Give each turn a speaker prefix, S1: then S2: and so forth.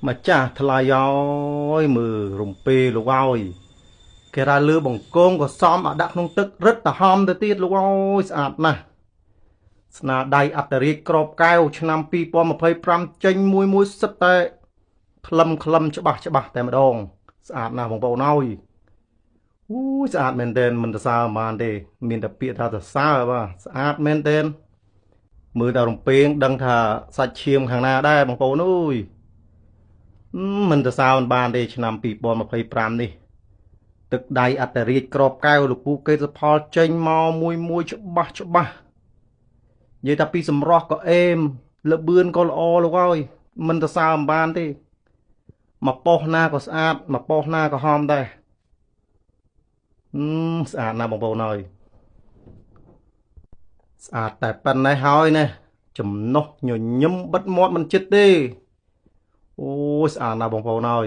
S1: ម្ចាស់ថ្លៃអើយមើលរំពេលោកអើយគេថាលើបង្គងក៏សមអាដាក់ក្នុងទឹករឹតតហំទៅទៀតលោកអើយស្អាតណាស់ស្នាដៃអត្តរាជក្របកែវឆ្នាំ2025ចេញមួយមួយសិតតែក្លឹមក្លឹមច្បាស់ច្បាស់តែម្ដងស្អាតណាស់បងប្អូនអើយអូយស្អាតមែនទែនមិនសរសើរប៉ុន្មានទេមានតែពាក្យថាសរសើរបាទស្អាតមែនទែនមើលដល់រំពេងដឹងថាសាច់ឈាមខាងណាដែរបងប្អូនអើយមិនសរសើរមិនបានទេឆ្នាំ2025នេះទឹកដៃអត្តរាជក្របកែវលោកពូកេតផលចេញមកមួយមួយច្បាស់ច្បាស់និយាយថាពីសម្រស់ក៏អេមលបឿនក៏ល្អលោកអើយមិនសរសើរមិនបានទេមកប៉ុសណាក៏ស្អាតមកប៉ុសណាក៏ហមដែរស្អាតណាស់បងប្អូនអើយស្អាតតែប៉ុណ្ណេះហើយណាចំណុះញញឹមបិទមាត់មិនចិត្តទេអូយស្អាតណាស់បងប្អូនអើយ